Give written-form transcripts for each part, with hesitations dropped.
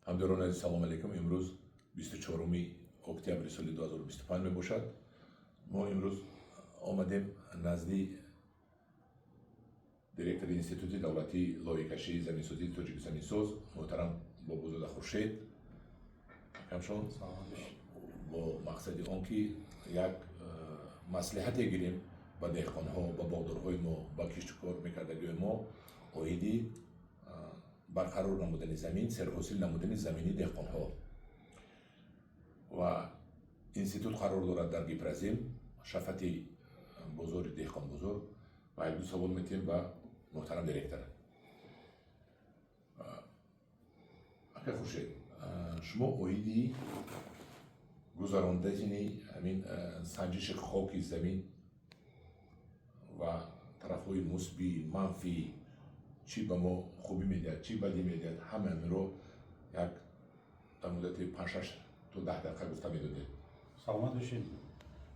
Ҳамдиёрони азиз, салом алейкум. Имрӯз 24 октябри соли 2025 мебошад. Мо имрӯз омадем назди директори Институти давлатии лоиҳакашии заминсозии «Тоҷикзаминсоз» муҳтарам Бобозода Хуршед акамшон бо мақсади он ки як маслиҳате гирем ба деҳқонҳо, ба боғдорҳои мо, ба киштукор мекардагиҳои мо оиди барқарор намудани замин, серҳосил намудани замини деҳқонҳо. Ва институт қарор дорад дар Гипрозем, шафати бозори Деҳқонбозор. Ва якду савол метиҳем ба муҳтарам директор. Акай Хуршед, шумо оиди гузарондани ҳамин санҷиши хоки замин ва тарафҳои мусбӣ, манфӣ, чӣ ба мо хубӣ медиҳад, чӣ бадӣ медиҳад, ҳама ҳаминро як дар муддати 5-6 то 10 дақиқа гуфта медодед. Саломат бошед.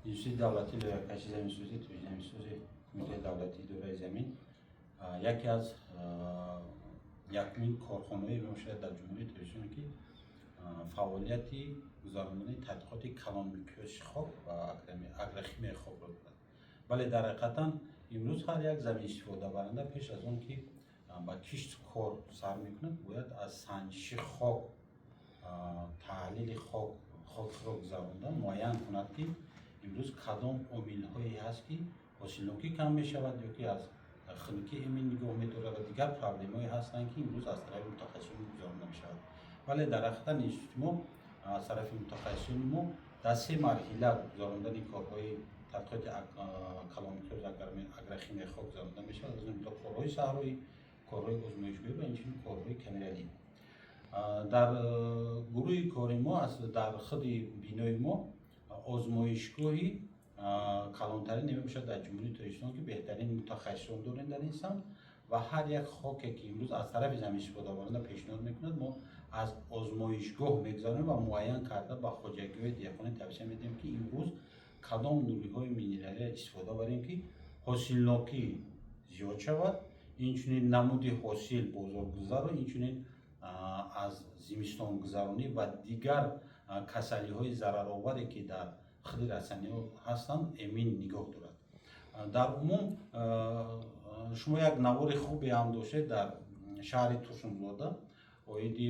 Институти давлатии лоиҳакаши заминсозӣ «Тоҷикзаминсозӣ», Кумитаи давлатии идораи замин яке аз якумин корхонаҳое мебошад дар Ҷумҳурии Тоҷикистон, ки фаъолияти гузарондани тадқиқоти калонмиқёси хок ва агрохимияи хокро дорад. Вале дар ҳақиқатан имрӯз ҳар як заминистифодабаранда пеш аз он ки ба кишту кор сар мекунад, бояд аз санҷиши хок, таҳлили хок, хокро гузаронда муайян кунад, ки имрӯз кадом омилҳое ҳаст, ки ҳосилнокӣ кам мешавад ё ки аз хунукӣ эмин нигоҳ медорад ва дигар проблемаҳое ҳастанд, ки имрӯз аз тарафи мутахассисон гузаронда мешавад. Вале дар ҳақиқатан институти мо аз тарафи мутахассисони мо дар се марҳила гузарондани корҳои тадқиқоти калонмиқёс агрохимияи хок гузаронда мешавад, аз ҷумла корҳои саҳроӣ, корҳои озмоишгоҳӣ ва инчунин корҳои камералӣ. Дар гурӯҳи кори мо, дар худи бинои мо озмоишгоҳи калонтарин мебошад дар Ҷумҳурии Тоҷикистон, ки беҳтарин мутахассисон дорем дар ин самт. Ва ҳар як хоке, ки имрӯз аз тарафи заминистифодабаранда пешниҳод мекунад, мо аз озмоишгоҳ мегузаронем ва муайян карда ба хоҷагиҳои деҳқонӣ тавсия медиҳем, ки имрӯз кадом нуриҳои минералиро истифода барем, ки ҳосилнокӣ зиёд шавад, инчунин намуди ҳосил бозоргузарро, инчунин аз зимистонгузаронӣ ва дигар касалиҳои зарароваре, ки дар худи растаниҳо ҳастанд, эмин нигоҳ дорад. Дар умум шумо як навори хубе ҳам доштед дар шаҳри Турсунзода оиди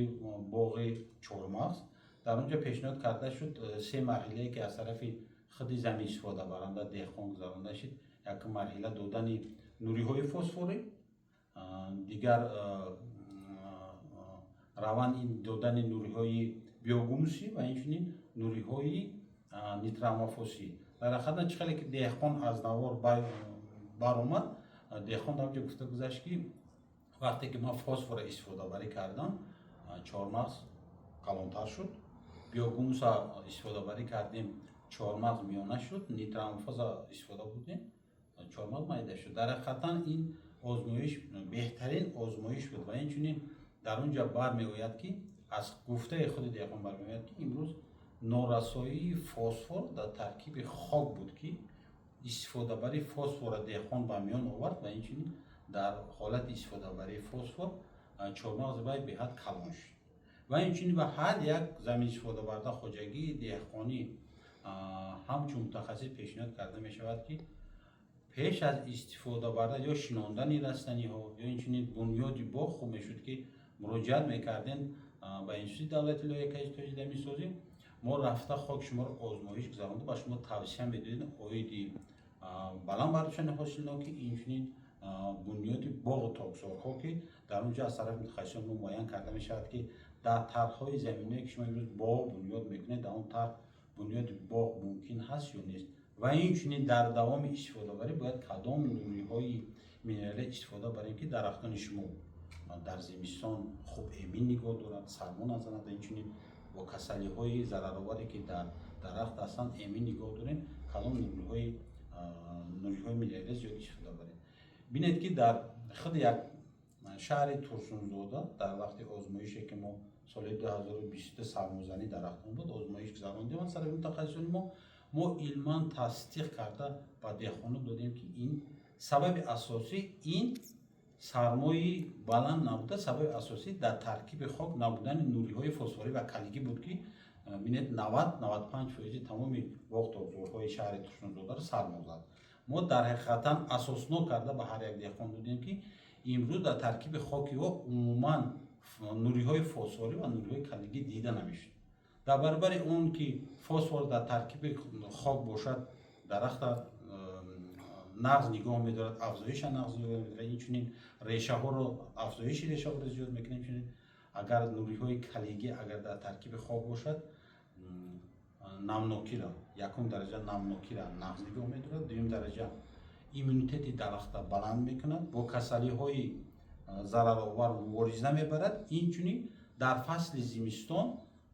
боғи чормағз. Дар он ҷо пешниҳод карда шуд се марҳилае, ки аз тарафи худи заминистифодабаранда, деҳқон гузаронда шуд. Якум марҳила додани нуриҳои фосфорӣ, дигар раванд ин додани нуриҳои биогумусӣ ва инчунин нуриҳои нитроаммофосӣ. Дар ҳақиқатан чӣ хеле ки деҳқон аз навор баромад, деҳқон дар онҷо гуфта гузашт, ки вақте ки ман фосфорро истифодабарӣ кардам, чормағз калонтар шуд, биогумуса истифодабарӣ кардем, чормағз миёна шуд, нитроаммофоза истифода бурдем, чормағз майда шуд. Дар ҳақиқатан ин озмоиш беҳтарин озмоиш буд. Ва инчунин дар он ҷо бармеояд, ки аз гуфтаи худи деҳқон бармеояд, ки имрӯз норасоии фосфор дар таркиби хок буд, ки истифодабарии фосфорро деҳқон ба миён овард ва инчунин дар ҳолати истифодабарии фосфор чормағзи вай беҳад калон шуд. Ва инчунин ба ҳар як заминистифодабаранда, хоҷагии деҳқонӣ ҳамчун мутахассис пешниҳод карда мешавад, ки пеш аз истифода барда ё шинондани растаниҳо ё инчунин бунёди боғ хуб мешуд, ки муроҷиат мекардем ба Институти давлати лоиҳакашии тоҷикзаминсозӣ. Мо рафта хоки шуморо озмоиш гузаронда, ба шумо тавсия медодем оиди баланд бардоштани ҳосилнокӣ, инчунин бунёди боғу токзорҳо, ки дар он ҷо аз тарафи мутахассисон мо муайян карда мешавад, ки дар тарҳҳои заминое, ки шумо имрӯз боғ бунёд мекунед, дар он тарҳ бунёди боғ мумкин ҳаст ё нест ва инчунин дар давоми истифодабарӣ бояд кадом нуриҳои минералӣ истифода барем, ки дарахтони шумо дар зимистон хуб эмин нигоҳ дорад, сармо назанад ва инчунин бо касалиҳои зарароваре, ки дар дарахт ҳастанд, эмин нигоҳ дорем, кадом нуриҳои минералӣ зиёд истифода барем. Бинед, ки дар худи як шаҳри Турсунзода дар вақти озмоише, ки мо соли 2023 сармозанӣ дарахтон буд, озмоиш гузарондем аз тарафи мутахассисони мо, мо илман тасдиқ карда ба деҳқонон додем, ки ин сабаби асосӣ ин Сармои баланд набуда, сабаби асосӣ дар таркиби хок набудани нуриҳои фосфорӣ ва калигӣ буд, ки бинед, 90-95 фоизи тамоми боғ токзорҳои шаҳри Турсунзодаро сармо зад. Мо дар ҳақиқатан асоснок карда ба ҳар як деҳқон додем, ки имрӯз дар таркиби хоки ӯ умуман нуриҳои фосфорӣ ва нуриҳои калигӣ дида намешуд. Дар баробари он ки фосфор дар таркиби хок бошад, дарахта нағз нигоҳ медорад, афзоиша нағз нигоҳ медорад, инчунин решаҳоро, афзоиши решаҳоро зиёд мекунад. Инчунин агар нуриҳои калигӣ агар дар таркиби хок бошад, намнокиро, якум дараҷа намнокиро нағз нигоҳ медорад, дуюм дараҷа иммунитети дарахта баланд мекунад, бо касалиҳои зараровар мубориза мебарад. Инчунин дар фасли зимистон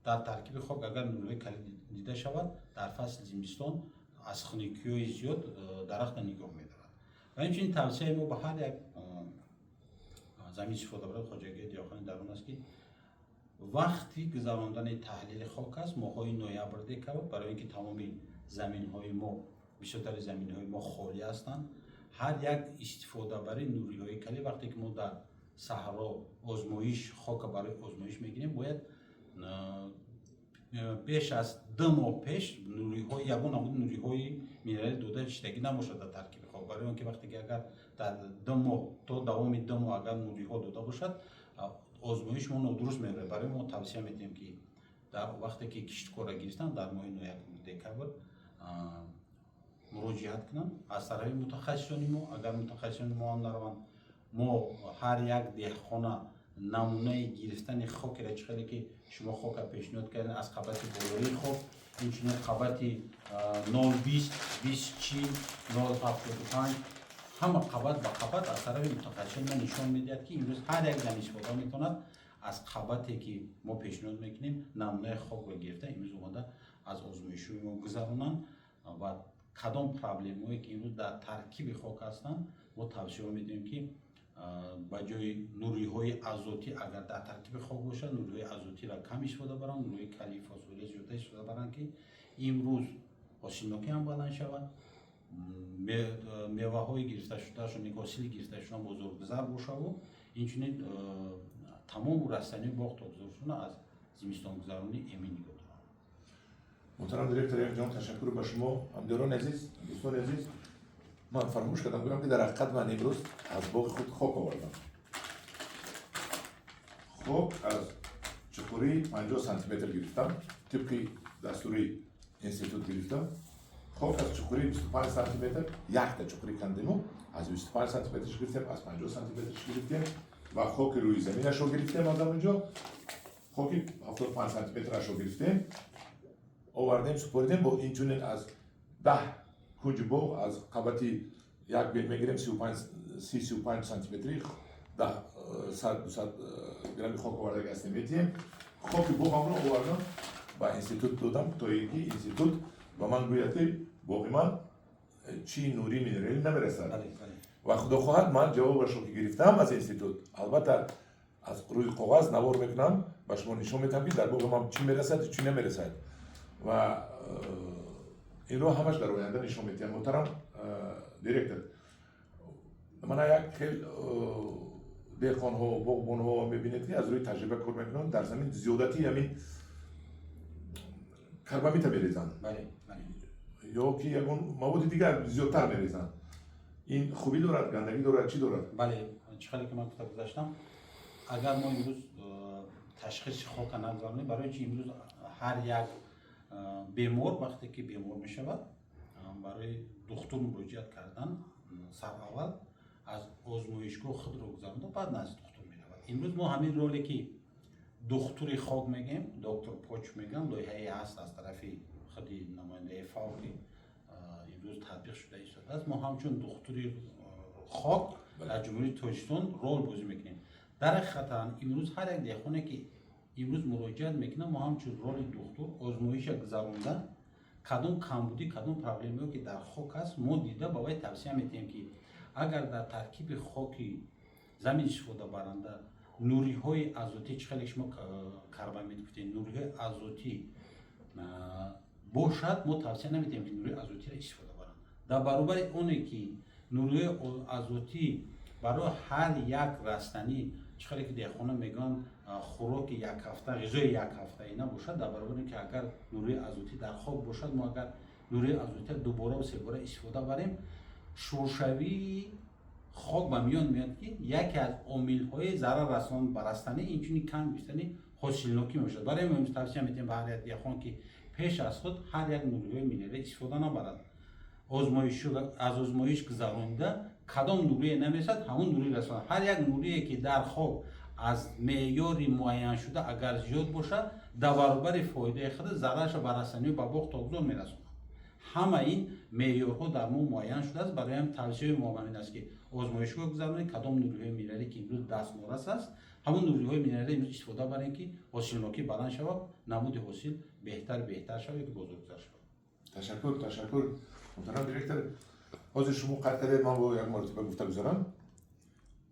дар таркиби хок агар нуриҳои калӣ дида шавад, дар фасли зимистон аз хунукиҳои зиёд дарахтро нигоҳ медорад. Ва инчунин тавсияи мо ба ҳар як замин истифодабаранда, хоҷагии деҳқонӣ дар он аст, ки вақти гузарондани таҳлили хок аст моҳҳои ноябр, декабр, барои ин ки тамоми заминҳои мо, бисёртари заминҳои мо холӣ ҳастанд. Ҳар як истифодабари нуриҳои калӣ, вақте ки мо дар саҳро озмоиш, хока барои озмоиш мегирем, бояд беш аз 2 моҳ пеш нуриҳои, ягон намуди нуриҳои минералӣ дода шидагӣ набошад дар таркиби хок, барои он ки вақте ки агар дар 2 моҳ, то давоми 2 моҳ агар нуриҳо дода бошад, озмоиши мо нодуруст мебарад. Барои мо тавсия медиҳем, ки дар вақте ки кишткорро гирифтан, дар моҳи ноябр, декабр муроҷиат кунанд аз тарафи мутахассисони мо. Агар мутахассисони мо ҳам нараванд, мо ҳар як деҳқона намунаи гирифтани хокеро, чӣ хеле ки шумо хока пешниҳод кардем, аз қабати болоии хок, инчунин қабати 0,20, 20, 40, 0,75, ҳама қабат ба қабат аз тарафи мутахассисон мо нишон медиҳад, ки имрӯз ҳар як заминистифода метавонад аз қабате ки мо пешниҳод мекунем намунаи хокро гирифта, имрӯз омада аз озмоишҳои мо гузаронанд ва кадом проблемое ки имрӯз дар таркиби хок ҳастанд, мо тавсия медиҳем, ки ба ҷои нуриҳои азотӣ агар дар таркиби хок бошад, нуриҳои азотиро кам истифода баранд, нуриҳои калии фосфорӣ зиёда истифода баранд, ки имрӯз ҳосилнокӣ ҳам баланд шавад, меваҳои гирифташудаашон, ҳосили гирифташуда бозоргузар бошаву инчунин тамому растаниҳои боғ токзоршона аз зимистонгузаронӣ эмин нигоҳ доранд. Муҳтарам директор, якҷон ташаккур ба шумо. Ҳамдиёрони азиз, дӯстони азиз, ман фаромӯш кардам гӯям, ки дар ҳақиқат ман имрӯз аз боғи худ хок овардам. Хок аз чуқурии 50 сантиметр гирифтам, тибқи дастури институт гирифтам. Хок аз чуқурии 25 сантиметр, якта чуқурӣ кандему, аз 25 сантиметрш гирифтем, аз 50 сантиметрш гирифтем ва хоки рӯи заминашро гирифтем. Аз ҳамонҷо хоки 75 сантиметрашро гирифтем, овардем, супоридем. Бо инчунин аз 10 кунҷи боғ аз қабати як бел мегирем, 35 сантиметрӣ, 10, 100, 200 грамми хок овардаги ҳастем, метиҳем. Хоки боғамро овардам, ба институт додам, то ин ки институт ба ман гӯяд, ки боғи ман чӣ нури минералӣ намерасад. Ва худо хоҳад, ман ҷавобашро ки гирифтам аз институт, албатта аз рӯи коғаз навор мекунам, ба шумо нишон медиҳам, ки дар боғи ман чӣ мерасад, чӣ намерасад ва инро ҳамаш дар оянда нишон медиҳам. Муҳтарам директор, мана як хел деҳқонҳо, боғбонҳо мебинед, ки аз рӯи таҷриба кор мекунанд, дар замин зиёдатии ҳамин карбамита мерезанд ё ки ягон маводи дигар зиёдтар мерезанд. Ин хубӣ дорад, гандагӣ дорад, чӣ дорад? Бале, чӣ хеле ки ман гуфта гузаштам, агар мо имрӯз ташхиси хока нагузаронем, барои чи имрӯз ҳар як бемор вақте ки бемор мешавад, барои духтур муроҷиат кардан, сараввал аз озмоишгоҳ худро гузаронда, баъд назди духтур меравад. Имрӯз мо ҳамин роле ки духтури хок мегӯем, доктор почв мегӯям, лоиҳае ҳаст аз тарафи худи намояндаи ФАО, ки имрӯз татбиқ шуда истодааст. Мо ҳамчун духтури хок дар Ҷумҳурии Тоҷикистон рол бозӣ мекунем. Дар ҳақиқатан имрӯз ҳар як деҳқоне ки имрӯз муроҷиат мекунад, мо ҳамчун роли духтур озмоиша гузаронда, кадом камбудӣ, кадом проблемаҳое ки дар хок аст, мо дида, ба вай тавсия медиҳем, ки агар дар таркиби хоки замин истифодабаранда нуриҳои азотӣ, чӣ хеле шумо карбамид гуфтед, нуриҳои азотӣ бошад, мо тавсия намедиҳем, ки нуриҳои азотиро истифода баранд. Дар баробари оне ки нуриҳои азотӣ ба Барои ҳар як растанӣ, чӣ хеле ки деҳқонон мегӯянд, хӯроки як ҳафта, ғизои як ҳафтаина бошад. Дар баробари ин ки агар нурии азотӣ дар хок бошад, мо агар нурии азотӣ дубора себора истифода барем, шуршавии хок ба миён меояд, ки яке аз омилҳои зарар расон ба растанӣ, инчунин кам гирифтани ҳосилнокӣ мебошад. Барои мо имрӯз тавсия медиҳем ба ҳар як деҳқон, ки пеш аз худ ҳар як нуриҳои минералӣ истифода набарад, аз озмоиш гузаронида, кадом нурие намерасад, ҳамон нури расонад. Ҳар як нурие, ки дар хок аз меъёри муайяншуда агар зиёд бошад, дар баробари фоидаи худ зарарашро ба растаниҳо, ба боғ тобзор мерасонад. Ҳама ин меъёрҳо дар мо муайян шудааст. Барои ҳам тавсияи мо ҳамин аст, ки озмоишгоҳ гузаронед, кадом нуриҳои минералӣ ки имрӯз дастнорас аст, ҳамон нуриҳои минералӣ имрӯз истифода барем, ки ҳосилнокӣ баланд шавад, намуди ҳосил беҳтар шавад ё ки бозоргузар шавад. Ташаккур, ташаккур, муҳтарам директор. Ҳозир шумо қайд кардед, ман бо як маротиба гуфта гузарам.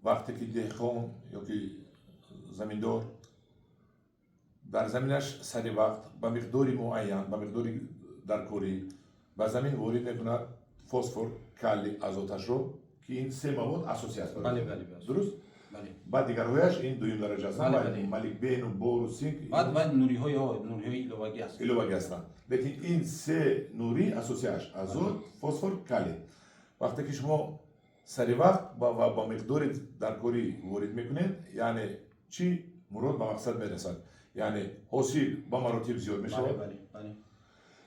Вақте ки деҳқон ёки заминдор дар заминаш сари вақт ба миқдори муайян, ба миқдори даркорӣ ба замин ворид мекунад фосфор, калий, азоташро, ки ин се мавод асосӣ аст, дуруст? Баъд дигарҳояш ин дуюм дараҷа ҳастанд, молибдену бору синк. Баъд нуриҳои иловагӣ ҳастанд. Иловагӣ ҳастанд, лекин ин се нури асосиаш азот, фосфор, калий. Вақте ки шумо сари вақт ва ба миқдори даркорӣ ворид мекунед, яъне чӣ мурод ба мақсад мерасад, яъне ҳосил ба маротиб зиёд мешавад,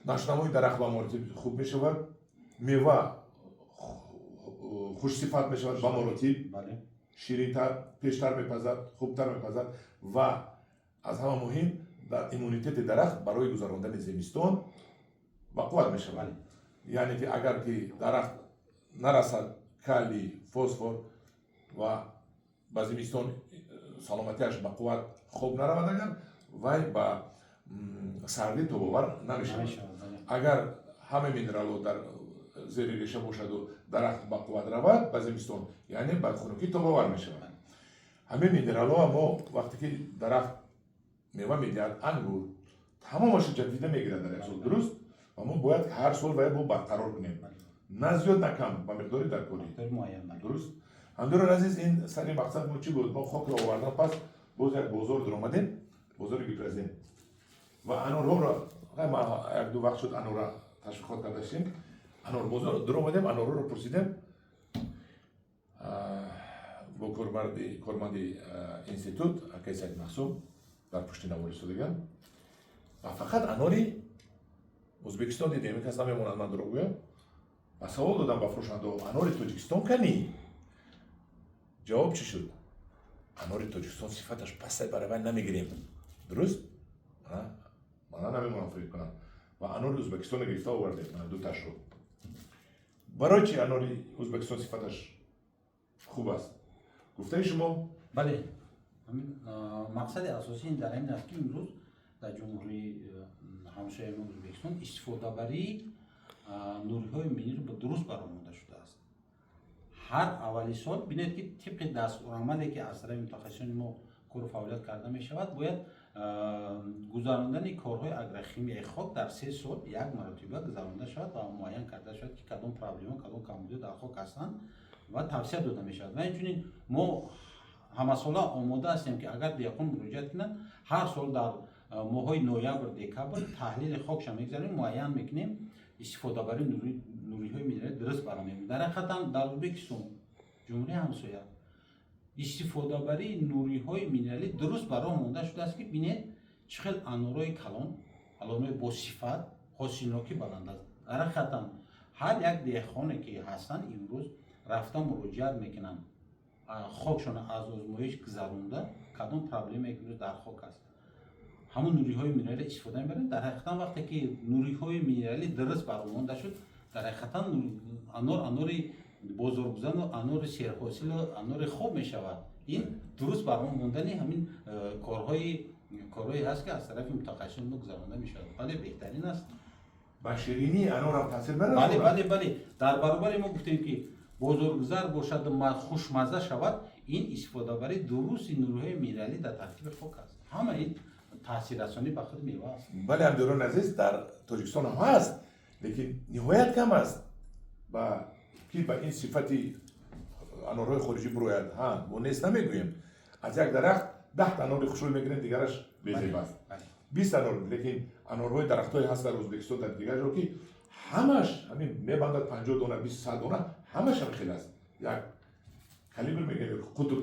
нашъунамои дарахт ба маротиб хуб мешавад, мева хушсифат мешавад, ба маротиб ширинтар, пештар мепазад, хубтар мепазад ва аз ҳама муҳим, дар иммунитети дарахт барои гузарондани зимистон ба қувват мешавад. Яъне ки агар ки дарахт нарасад калий, фосфор ва ба зимистон саломатиаш ба қувват хоб наравад, агар вай ба сардӣ тобовар намешавад. Агар ҳама минералҳо дар зери реша бошаду дарахт ба қувват равад ба зимистон, яъне ба хунукӣ тобовар мешавад. Ҳамин минералҳо мо вақте ки дарахт мева медиҳад, ангур тамомашо ҷадида мегирад дар як сол, дуруст? Ва мо бояд ҳар сол вай бо барқарор кунем, на зиёд, на кам, ба миқдори даркорӣ, дуруст. Ҳамдиёрони азиз, ин сари мақсад мо чӣ буд? Мо хокро овардан, пас боз як бозор дуромадем, бозори Гипрозем, ва анорҳоро, як ду вақт шуд анора ташвиқот кардаштем, анор бозор дуромадем, анорҳоро пурсидем бо корманди институт, акаи Саид Маҳсум дар пушти навор истодаган, ва фақат анори Ӯзбекистон дидем. Ин кас намемонад ман дурӯғ гӯям. Ва савол додам ба фурӯшандао: «Анори Тоҷикистон канӣ?» Ҷавоб чӣ шуд? «Анори Тоҷикистон сифаташ пастай, барои вай намегирем». Дуруст, мана намемонам фиреб кунам. Ва анори Ӯзбекистоно гирифта овардем, мана дуташро. Барои чи анори Ӯзбекистон сифаташ хуб аст, гуфтаи шумо? Бале, мақсади асосӣ ин дар ҳамин аст, ки имрӯз дар ҷумҳурии ҳамсояи мо Ӯзбекистон истифодабарии нуриҳои минерал дуруст баромада шудааст. Ҳар аввали сол бинед, ки тибқи дастурамале, ки аз тарафи мутахассисони мо кору фаъолият карда мешавад, бояд гузарондани корҳои агрохимияи хок дар 3 сол як маротиба гузаронда шавад ва муайян карда шавад, ки кадом проблема, кадом камбудиҳо дар хок ҳастанд ва тавсия дода мешавад. Ва инчунин мо ҳамасола омода ҳастем, ки агар деҳқон муроҷиат кунад, ҳар сол дар моҳҳои ноябр, декабр таҳлили хокша мегузаронем, муайян мекунем, истифодабарии нуриҳои минералӣ дуруст баромем. Дар ҳақиқатан дар Ӯзбекистон, ҷумҳурии ҳамсоя, истифодабарии нуриҳои минералӣ дуруст ба роҳ монда шудааст, ки бинед, чӣ хел анорҳои калон, анорҳои босифат, ҳосилнокӣ баланд аст. Дар ҳақиқатан ҳар як деҳқоне, ки ҳастанд, имрӯз рафта муроҷиат мекунанд, хокшона аз озмоиш гузаронда, кадом проблемае ки имрӯз дар хок аст, ҳамон нуриҳои минералӣ истифода мебаранд. Дар ҳақиқатан вақте ки нуриҳои минералӣ дуруст баромонда шуд, дар ҳақиқатан анор анори бозоргузану анори серҳосилу анори хуб мешавад. Ин дуруст баром мондани ҳамин корҳое ҳаст, ки аз тарафи мутахассисон мо гузаронда мешавад. Бале, беҳтарин аст. Ба ширинии анорам таъсир Бале. мерасонад? Бале, дар баробари мо гуфтем, ки бозоргузар бошаду хушмазза шавад, ин истифодабарии дурусти нуриҳои минералӣ дар таркиби хок аст. Ҳама ин таъсиррасонӣ ба худи мева аст. Бале, ҳамдиёрони азиз, дар Тоҷикистон ҳам ҳаст, лекин ниҳоят кам аст, ба ки ба ин сифати Анорҳои хориҷӣ бурояд, ҳа, мо нест намегӯем. Аз як дарахт 10-та анори хушрӯй мегирем, дигараш безеб аст. 20 анор, лекин анорҳои дарахтҳое ҳаст дар Ӯзбекистон, дар дигар ҷо, ки ҳамаш ҳамин мебандад, 50 дона, 20, 100 дона, ҳамаш ҳам хел аст. Як калибр мегӯем, қутр,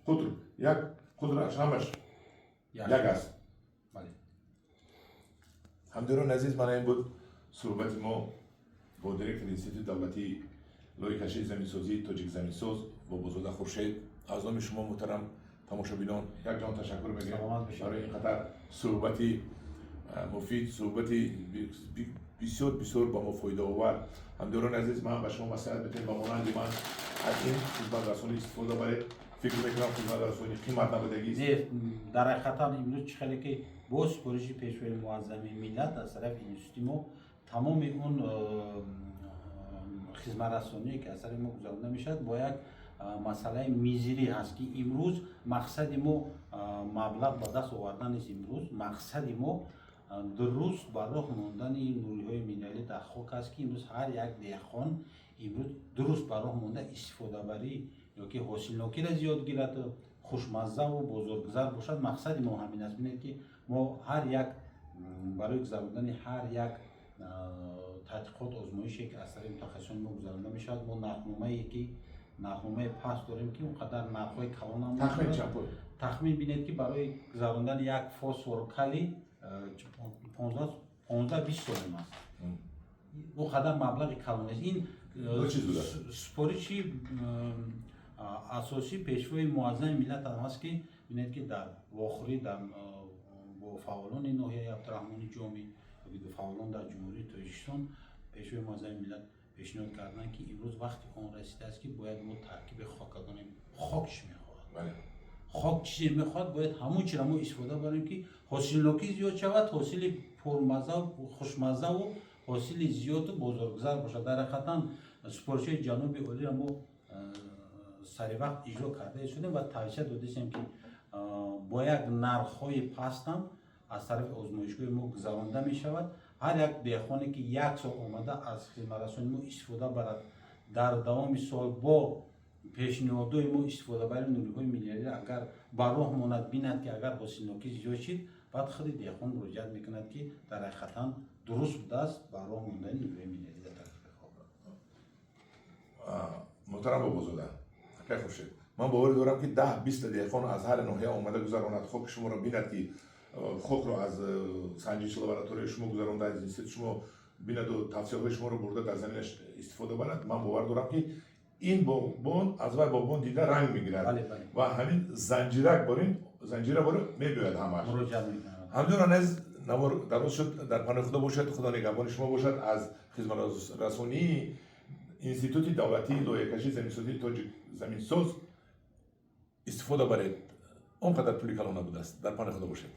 қутр, як қутраш ҳамаш як аст. Ҳамдиёрони азиз, мана ин буд суҳбати мо бо директори Институти давлатии лоиҳакашии заминсозии «Тоҷикзаминсоз» Бобозода Хуршед. Аз номи шумо, муҳтарам тамошобинон, якҷон ташаккур мегӯем барои ин қадар суҳбати муфид, суҳбати бисёр бисёр ба мо фоидаовар. Ҳамдиёрони азиз, ман ба шумо маслиҳат метиҳем, ба монанди ман аз ин хизматрасонӣ истифода баред. Фикр мекунам, хизматрасонӣ қимат набудагист. Не, дар ҳақиқатан имрӯз чӣ хеле ки бо супориши Пешвои муаззами миллат аз тарафи институти мо тамоми он хизматрасоние, ки аз тарафи мо гузаронда мешавад, бо як масъалаи мизирӣ ҳаст, ки имрӯз мақсади мо маблағ ба даст овардан нест. Имрӯз мақсади мо дуруст ба роҳ мондани нуриҳои минералӣ дар хок аст, ки имрӯз ҳар як деҳқон имрӯз дуруст ба роҳ монда, истифодабарӣ ёки ҳосилнокиро зиёд гирад, хушмаззаву бозоргузар бошад. Мақсади мо ҳамин аст. Бинед, ки мо ҳар як барои гузарондани ҳар як тадқиқот, озмоише, ки аз тарафи мутахассисони мо гузаронда мешавад, мо нархномае, ки нархномаи паст дорем, ки он қадар нархҳои калон. Тахмин чанд пул? Тахмин бинед, ки барои гузарондани як фосфор калий 15-20 сомон аст. Он қадар маблағи калон нест. Ин супориши асосии Пешвои муаззами миллат аст, ки бинед, ки дар вохӯрӣ дар бо фаъолони ноҳияи Абдураҳмони Ҷомӣ, фаъолон дар Ҷумҳурии Тоҷикистон, Пешвои муаззами миллат пешниҳод карданд, ки имрӯз вақти он расидааст, ки бояд мо таркиби хока донем. Хок чӣ мехоҳад, хок чизе мехоҳад, бояд ҳамон чиро мо истифода барем, ки ҳосилнокӣ зиёд шавад, ҳосили пурмаззаву хушмаззаву ҳосили зиёду бозоргузар бошад. Дар ҳақиқатан супоришҳои ҷаноби олиро мо саривақт иҷро карда истодем ва тавсия додастем, ки бо як нархҳои пастам аз тарафи озмоишгоҳи мо гузаронда мешавад. Ҳар як деҳқоне, ки як сол омада аз хизматрасони мо истифода барад, дар давоми сол бо пешниҳодҳои мо истифодабари нуриҳои минералӣ агар ба роҳ монад, бинад, ки агар ҳосилнокӣ зиёд шид, баъд худи деҳқон муроҷиат мекунад, ки дар ҳақиқатан дуруст будааст ба роҳ мондани нуриҳои минералӣ дар таркиби хок. Муҳтарам Бобозода, акай Хуршед, ман боварӣ дорам, ки 10-20-та деҳқон аз ҳар ноҳия омада гузаронад, хоки шуморо бинад, ки хокро аз санҷиши лабораторияи шумо гузаронда, аз институти шумо бинаду тавсияҳои шуморо бурда дар заминаш истифода барад, ман бовар дорам, ки ин боғбон аз вай боғбон дида ранг мегирад ва ҳамин занҷирак борин, занҷира борин мебиёяд ҳамаш. Ҳамдиёрон азиз, навор дароз шуд. Дар паноҳи Худо бошад, Худо нигаҳбони шумо бошад. Аз хизматрасонии Институти давлатии лоиҳакашии заминсозии «Тоҷик заминсоз» истифода баред, он қадар пули калон набудааст. Дар паноҳи Худо бошед.